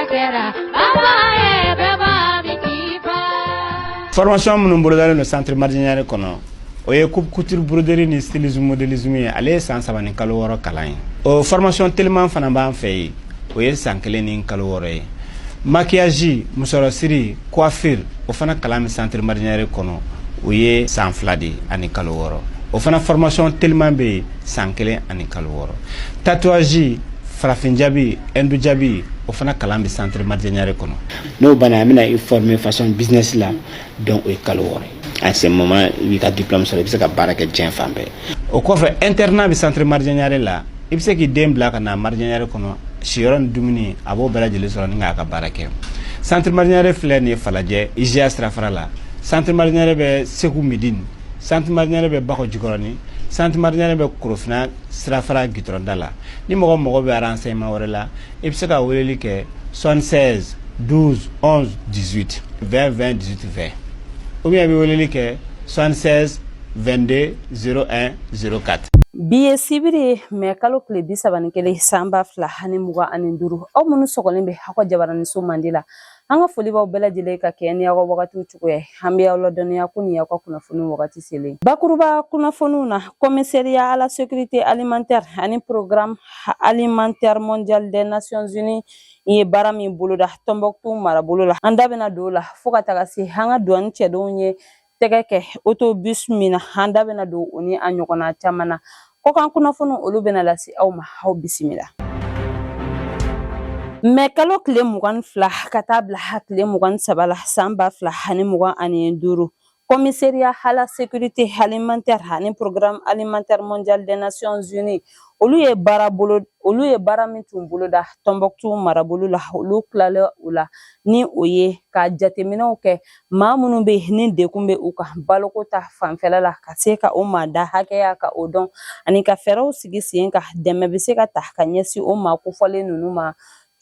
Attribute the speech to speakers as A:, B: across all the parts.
A: Kɛra baba ye bɛɛ b'a min k'i fa.
B: Formation minnu bolodalen don Centre Mardian Niare kɔnɔ, o ye coupe couture, broderie ni stylisme, modélisme ye. Ale ye san 3 ni kalo 6 kalan ye. O formation teliman fana b'an fɛ yen, o ye san 1 ni kalo 6 ye. Maquillage, musɔrɔsiri, coiffure, o fana kalan bɛ Centre Mardian Niare kɔnɔ, o ye san 2 de ani kalo 6. O fana formation teliman bɛ yen, san 1 ani kalo 6. Tatouage, farafin jabi, hindu jabi, o fana kalan bɛ Centre Mardian Niare kɔnɔ. N'o banna, an bɛna i former façon business la. Donc o ye kalo 6 ye. À ce moment, i b'i ka diplôme sɔrɔ, i bɛ se ka baara kɛ diɲɛ fan bɛɛ. O kɔfɛ, internat bɛ Centre Mardian Niare la. I bɛ se k'i den bila ka na Mardian Niare kɔnɔ, siyɔrɔ ni dumuni, a b'o bɛɛ lajɛlen sɔrɔ ni k'a ka baara kɛ. Centre Mardian Niare filɛ nin ye Falajɛ, IGA sirafara la. Centre Mardian Niare bɛ Segu Midine. Centre Mardian Niare bɛ Bakɔ Jikɔrɔni. Centre Mardian Niare bɛ Korofina sirafara gitɔrɔnda la. Ni mɔgɔ mago bɛ renseignement wɛrɛ la, i bɛ se ka weleli kɛ 76 12 11 18 20 20 18 20, ou bien i bɛ weleli kɛ 76 22 01 04.
C: Bi ye sibiri ye, mɛ kalo tile 31, san 2025. Aw minnu sɔgɔlen bɛ aw ka jabaraniso mandi la, an ka foli b'aw bɛɛ lajɛlen ka kɛ ni aw ka wagatiw cogoya ye. An bɛ aw ladɔnniya ko nin y'aw ka kunnafoni wagati selen. Bakuruba kunnafoniw na, Commissariat à la sécurité alimentaire ani Programme alimentaire mondial des Nations unies ye baara min boloda Tɔnbɔkutu marabolo la, an da bɛna don o la, fo ka taga se an ka douane cɛdenw ye tɛgɛ kɛ autobus min na, an da bɛna don o ni a ɲɔgɔnna caman na. Kɔkan kunnafoniw, olu bɛna lase aw ma. Aw bisimila. Mɛ kalo tile 22 ka taa bila tile 23 la, san 2025, Commissariat à la sécurité alimentaire ani Programme alimentaire mondial des Nations unies, olu ye baara min tun boloda Tɔnbɔkutu marabolo la, olu tilala o la, ni o ye ka jateminɛw kɛ maa minnu bɛ ni degun bɛ u kan baloko ta fanfɛla la, ka se ka o maa da hakɛya ka o dɔn, ani ka fɛɛrɛw sigi sen kan, dɛmɛ bɛ se ka ta ka ɲɛsin o maa kofɔlen ninnu ma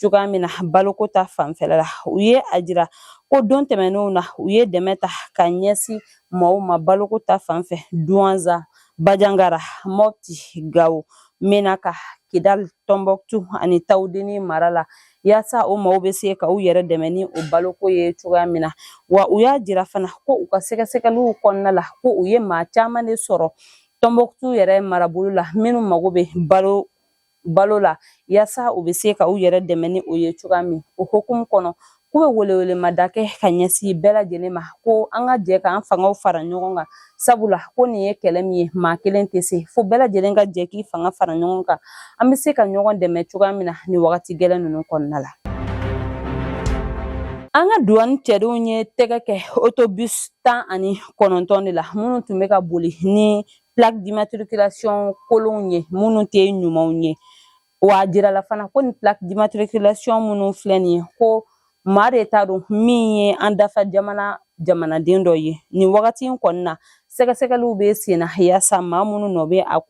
C: cogoya min na baloko ta fanfɛla la. U ye a jira ko don tɛmɛnenw na, u ye dɛmɛ ta ka ɲɛsin maaw ma baloko ta fanfɛ Duwanza, Bajangara, Mɔpti, Gawo, Menaka, Kidal, Tɔnbɔkutu ani Tawudeni mara la, yaasa o maaw bɛ se ka u yɛrɛ dɛmɛ ni o baloko ye cogoya min na. Wa u y'a jira fana ko u ka sɛgɛsɛgɛliw kɔnɔna la, ko u ye maa caman de sɔrɔ Tɔnbɔkutu yɛrɛ marabolo la minnu mago bɛ balo la, yaasa u bɛ se ka u yɛrɛ dɛmɛ ni o ye cogoya min. O hokumu kɔnɔ, k'u bɛ welewelemada kɛ ka ɲɛsin bɛɛ lajɛlen ma ko an ka jɛ k'an fangaw fara ɲɔgɔn kan, sabula ko nin ye kɛlɛ min ye, maa kelen tɛ se, fo bɛɛ lajɛlen ka jɛ k'i fanga fara ɲɔgɔn kan, an bɛ se ka ɲɔgɔn dɛmɛ cogoya min na nin wagati gɛlɛn ninnu kɔnɔna la. An ka douane cɛdenw ye tɛgɛ kɛ autobus 19 de la, minnu tun bɛ ka boli ni plaque d'immatriculation kolonw ye, minnu tɛ ɲumanw ye. Wa a jirala fana ko ni plaque d'immatriculation minnu filɛ nin ye, ko maa de t'a dɔn min ye an dafa jamana jamanaden dɔ ye. Nin wagati in kɔni na, sɛgɛsɛgɛliw bɛ sen na yaasa maa minnu nɔ bɛ a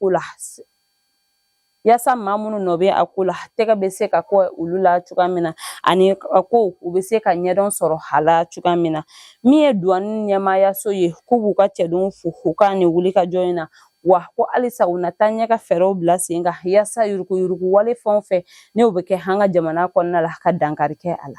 C: ko la, tɛgɛ bɛ se ka kɔ olu la cogoya min na, ani ko u bɛ se ka ɲɛdɔn sɔrɔ a la cogoya min na. Min ye douane ɲɛmaayaso ye, k'u b'u ka cɛdenw fo u ka nin wulikajɔ in na, wa ko halisa u na taa ɲɛ ka fɛɛrɛw bila sen kan yaasa yuruguyurugu wale fɛn o fɛn ni o bɛ kɛ an ka jamana kɔnɔna la, ka dankari kɛ a la.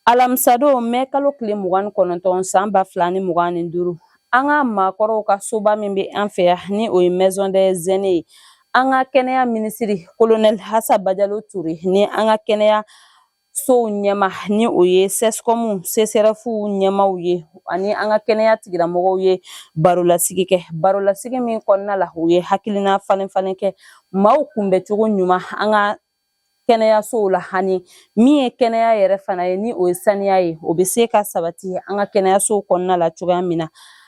C: Alamisadon, mɛ kalo tile 29, san 2025, an ka maakɔrɔw ka soba min bɛ an fɛ yan, ni o ye Maison des aînés ye, an ka kɛnɛya minisiri, Colonel Asa Bajalo Ture, ni an ka kɛnɛya sow ɲɛma, ni o ye CSCOM, CSRéf ɲɛmaw ye, ani an ka kɛnɛya tigilamɔgɔw ye barolasigi kɛ. Barolasigi min kɔnɔna la, u ye hakilina falen falen kɛ maaw kunbɛcogo ɲuman an ka kɛnɛyasow la, ani min ye kɛnɛya yɛrɛ fana ye, ni o ye saniya ye, o bɛ se ka sabati an ka kɛnɛyasow kɔnɔna la cogoya min na.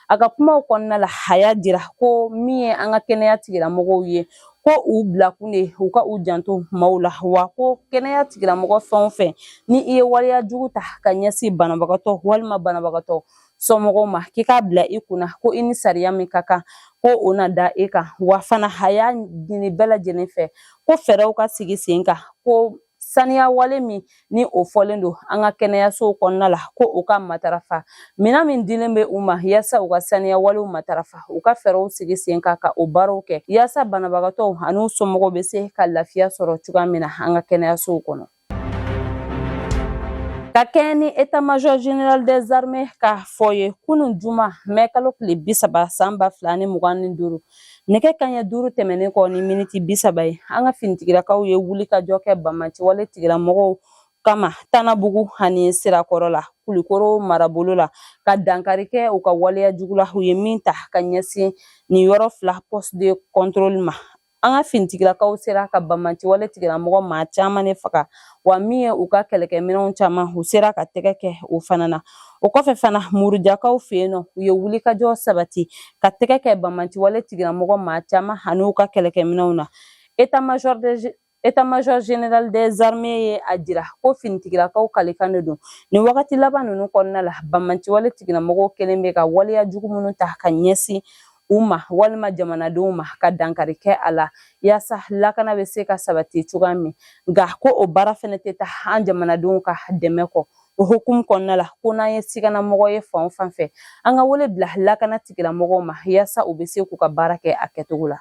C: A ka kumaw kɔnɔna la, a y'a jira ko min ye an ka kɛnɛya tigilamɔgɔw ye, ko u bilakun de u ka u janto maaw la, wa ko kɛnɛya tigilamɔgɔ fɛn o fɛn ni i ye waleya jugu ta ka ɲɛsin banabagatɔ walima banabagatɔ somɔgɔw ma, k'i k'a bila i kunna ko i ni sariya min ka kan, ko o na da e kan. Wa fana, a y'a ɲini bɛɛ lajɛlen fɛ ko fɛɛrɛw ka sigi sen kan ko Saniya wale min ni o fɔlen don an ka kɛnɛyasow kɔnɔna la, ko u ka matarafa minɛn min dilen bɛ u ma yaasa u ka saniya walew matarafa, u ka fɛɛrɛw sigi sen kan ka o baaraw kɛ yaasa banabagatɔw ani somɔgɔw bɛ se ka lafiya sɔrɔ cogoya min na an ka kɛnɛyasow kɔnɔ. Ka kɛɲɛ ni état-major général des armées ka fɔ ye, kunun juma mɛ kalo tile 30 san 2025, nɛgɛ kanɲɛ 5 tɛmɛnen kɔ ni miniti 30 ye, an ka finitigilakaw ye wuli ka jɔ kɛ banbaanciwale tigilamɔgɔw kama Tanabugu ani Sirakɔrɔ la, Kulikoro marabolo la, ka dankari kɛ u ka waleya jugu la u ye min ta ka ɲɛsin nin yɔrɔ fila poste de contrôle ma. An ka finitigilakaw sera ka banbaanciwale tigilamɔgɔ maa caman de faga, wa min ye u ka kɛlɛkɛminɛnw caman, u sera ka tɛgɛ kɛ o fana na. O kɔfɛ fana, Murujakaw fɛ yen nɔ, u ye wulikajɔ sabati ka tɛgɛ kɛ banbaanciwale tigilamɔgɔ maa caman ani u ka kɛlɛkɛminɛnw na. État-major général des armées ye a jira ko finitigilakaw kalikan de don nin wagati laban ninnu kɔnɔna la, banbaanciwale tigilamɔgɔw kɛlen bɛ ka waleya jugu minnu ta ka ɲɛsin u ma walima jamanadenw ma, ka dankari kɛ a la yaasa lakana bɛ se ka sabati cogoya min. Nka ko o baara fɛnɛ tɛ taa an jamanadenw ka dɛmɛ kɔ. O hukumu kɔnɔna la, ko n'an ye siganamɔgɔ ye fan o fan fɛ, an ka wele bila lakana tigilamɔgɔw ma yaasa u bɛ se k'u ka baara kɛ a kɛcogo la.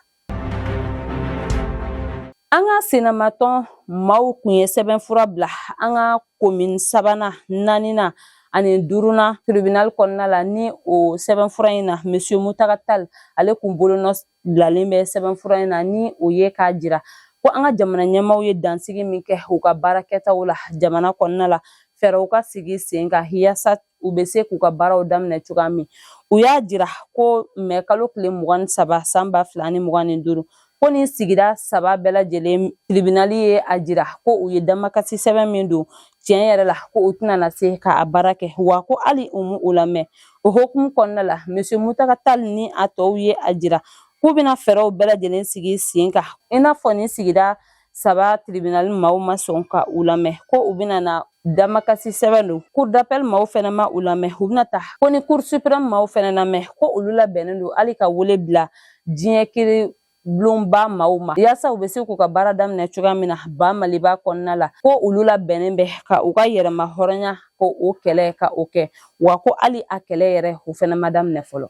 C: An ka senamatɔn maaw kun ye sɛbɛnfura bila an ka komin sabanan, naaninan ani duurunan tribunal kɔnɔna la. Ni o sɛbɛnfura in na, monsieur Mutaga Tall, ale kun bolonɔ bilalen bɛ sɛbɛnfura in na, ni o ye k'a jira ko an ka jamana ɲɛmaaw ye dansigi min kɛ u ka baarakɛtaw la jamana kɔnɔna la, fɛɛrɛw ka sigi sen kan yaasa u bɛ se k'u ka baaraw daminɛ cogoya min. U y'a jira ko mɛ kalo tile 23 san 2025, ko nin sigida saba bɛɛ lajɛlen tribunali ye a jira ko u ye damakasi sɛbɛn min don, tiɲɛ yɛrɛ la, ko u tɛna na se k'a baara kɛ, wa ko hali u m'u lamɛn. O hukumu kɔnɔna la, monsieur Mutaga Tall ni a tɔw ye a jira k'u bɛna fɛɛrɛw bɛɛ lajɛlen sigi sen kan, i n'a fɔ nin sigida saba tribunal maaw ma sɔn ka u lamɛn, ko u bɛna na damakasi sɛbɛn don. Cour d'appel maaw fɛnɛ ma u lamɛn, u bɛna ta ko ni Cour suprême maaw fɛnɛ lamɛn, ko olu labɛnnen don hali ka wele bila diɲɛ kiri bulonba maaw ma yaasa u bɛ se k'u ka baara daminɛ cogoya min na ba Maliba kɔnɔna la, ko olu labɛnnen bɛ ka u ka yɛrɛma hɔrɔnya ko o kɛlɛ ka o kɛ, wa ko hali a kɛlɛ yɛrɛ, o fɛnɛ ma daminɛ fɔlɔ.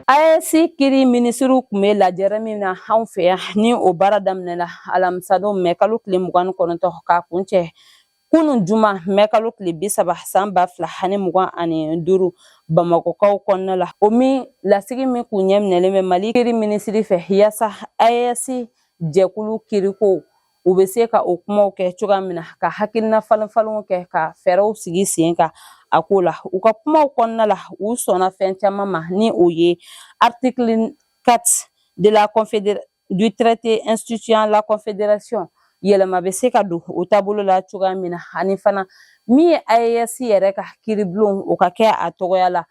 C: AES kiri minisiriw tun bɛ lajɛrɛ min na anw fɛ yan, ni o baara daminɛna alamisadon mɛ kalo tile 29 k'a kuncɛ kunun juma mɛ kalo tile 30 san 2025 Bamakɔkaw kɔnɔna la, o min lasigi min kun ɲɛminɛlen bɛ Mali kiri minisiri fɛ yaasa AES jɛkulu kiriko u bɛ se ka o kumaw kɛ cogoya min na, ka hakilina falen falenw kɛ, ka fɛɛrɛw sigi sen kan a ko la. U ka kumaw kɔnɔna la, u sɔnna fɛn caman ma, ni o ye article 4 de la confédération du traité instituant la confédération, yɛlɛma bɛ se ka don o taabolo la cogoya min na, ani fana min ye AES yɛrɛ ka kiiribulon, o ka kɛ a tɔgɔya la.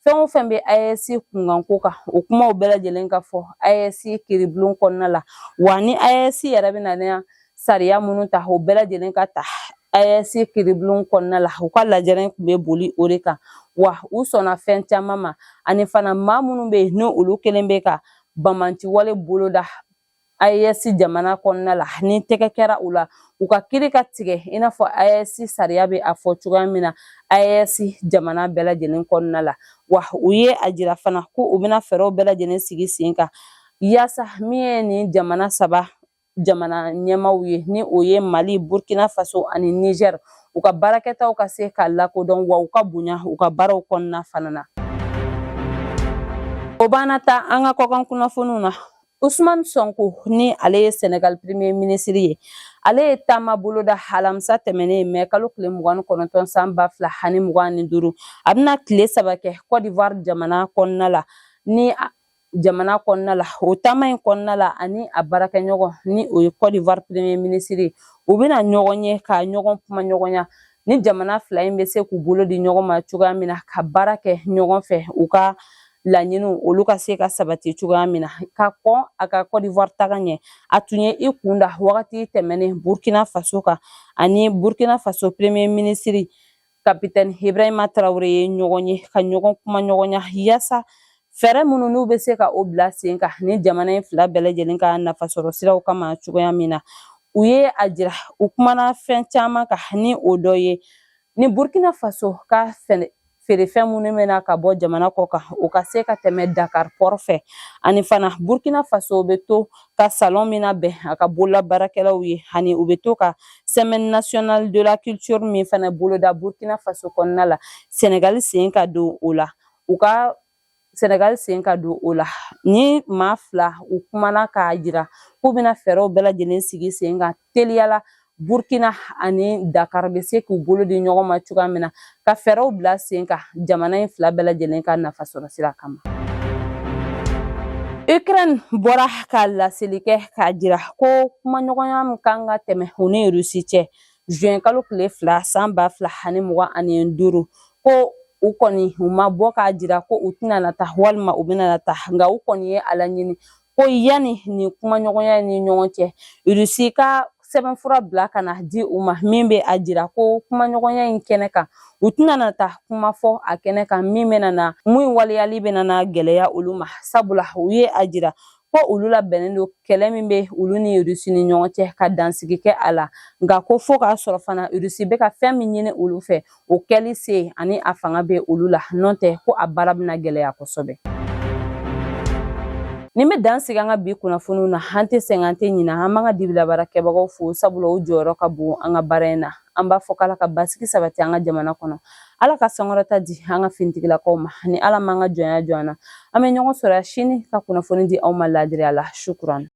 C: Fɛn o fɛn bɛ AES kunkanko kan, o kumaw bɛɛ lajɛlen ka fɔ AES kiiribulon kɔnɔna la, wa ni AES yɛrɛ bɛ na ni sariya minnu ta, o bɛɛ lajɛlen ka ta AES kiiribulon kɔnɔna la. U ka lajɛrɛ tun bɛ boli o de kan, wa u sɔnna fɛn caman ma, ani fana maa minnu bɛ yen, ni olu kelen bɛ ka banbaanciwale boloda AES jamana kɔnɔna la, ni tɛgɛ kɛra u la, u ka kiri ka tigɛ i n'a fɔ AES sariya bɛ a fɔ cogoya min na AES jamana bɛɛ lajɛlen kɔnɔna la. Wa u ye a jira fana ko u bɛna fɛɛrɛw bɛɛ lajɛlen sigi sen kan yaasa min ye nin jamana saba jamana ɲɛmaaw ye, ni o ye Mali, Burkina Faso ani Niger, u ka baarakɛtaw ka se ka lakodɔn, wa u ka bonya u ka baaraw kɔnɔna fana na. O banna ta an ka kɔkan kunnafoniw na. Ousmane Sonko, ni ale ye Senegal premier ministre ye, ale ye taama boloda alamisa tɛmɛnen mɛ kalo tile 29 san 2025. A bɛna tile 3 kɛ Côte d'Ivoire jamana kɔnɔna la. Ni jamana kɔnɔna la, o taama in kɔnɔna la, ani a baarakɛɲɔgɔn, ni o ye Côte d'Ivoire premier ministre ye, u bɛna ɲɔgɔn ye ka ɲɔgɔn kuma ɲɔgɔnya ni jamana fila in bɛ se k'u bolo di ɲɔgɔn ma cogoya min na, ka baara kɛ ɲɔgɔn fɛ, u ka laɲiniw olu ka se ka sabati cogoya min na. Ka kɔn a ka Côte d'Ivoire taga ɲɛ, a tun ye i kun da wagati tɛmɛnen Burkina Faso kan, ani Burkina Faso premier ministre capitaine Ibrahima Traoré ye ɲɔgɔn ye ka ɲɔgɔn kuma ɲɔgɔnya yaasa fɛɛrɛ minnu n'u bɛ se ka o bila sen kan ni jamana in fila bɛɛ lajɛlen ka nafasɔrɔ siraw kama cogoya min na. U ye a jira u kumana fɛn caman kan, ni o dɔ ye ni Burkina Faso ka feerefɛn minnu bɛna ka bɔ jamana kɔ kan, o ka se ka tɛmɛ Dakar port fɛ. Ani fana, Burkina Faso bɛ to ka salon min labɛn a ka bololabaarakɛlaw ye, ani u bɛ to ka semaine nationale de la culture min fana boloda Burkina Faso kɔnɔna la, Senegal sen ka don o la, u ka Senegal sen ka don o la. Ni maa fila u kumana k'a jira k'u bɛna fɛɛrɛw bɛɛ lajɛlen sigi sen kan teliyala, Burkina ani Dakar bɛ se k'u bolo di ɲɔgɔn ma cogoya min na ka fɛɛrɛw bila sen kan jamana in fila bɛɛ lajɛlen ka nafa sɔrɔ sira kama. Ukraine bɔra ka laseli kɛ k'a jira ko kumaɲɔgɔnya min kan ka tɛmɛ u ni Rusi cɛ juin kalo tile 2 san 2025, ko u kɔni u ma bɔ k'a jira ko u tɛna na taa walima u bɛna na taa, nka u kɔni ye a laɲini ko yanni nin kumaɲɔgɔnya ni ɲɔgɔn cɛ, Rusi ka sɛbɛnfura bila ka na di u ma min bɛ a jira ko kumaɲɔgɔnya in kɛnɛ kan, u tɛna na taa kuma fɔ a kɛnɛ kan min bɛna na mun waleyali bɛna na gɛlɛya olu ma, sabula u ye a jira ko olu labɛnnen don kɛlɛ min bɛ olu ni Rusi ni ɲɔgɔn cɛ ka dansigi kɛ a la, nka ko fo k'a sɔrɔ fana Rusi bɛ ka fɛn min ɲini olu fɛ, o kɛli se ani a fanga bɛ olu la, n'o tɛ ko a baara bɛna gɛlɛya kosɛbɛ. Nin bɛ dan sigi an ka bi kunnafoniw na. An tɛ sɛgɛn, an tɛ ɲinɛ, an b'an ka dibila baarakɛbagaw fo, sabula u jɔyɔrɔ ka bon an ka baara in na. An b'a fɔ k'Ala ka basigi sabati an ka jamana kɔnɔ, Ala ka sankɔrɔta di an ka finitigilakaw ma. Ni Ala m'an ka jɔnya jɔ an na, an bɛ ɲɔgɔn sɔrɔ sini ka kunnafoni di aw ma laadiriya la. Sukuran.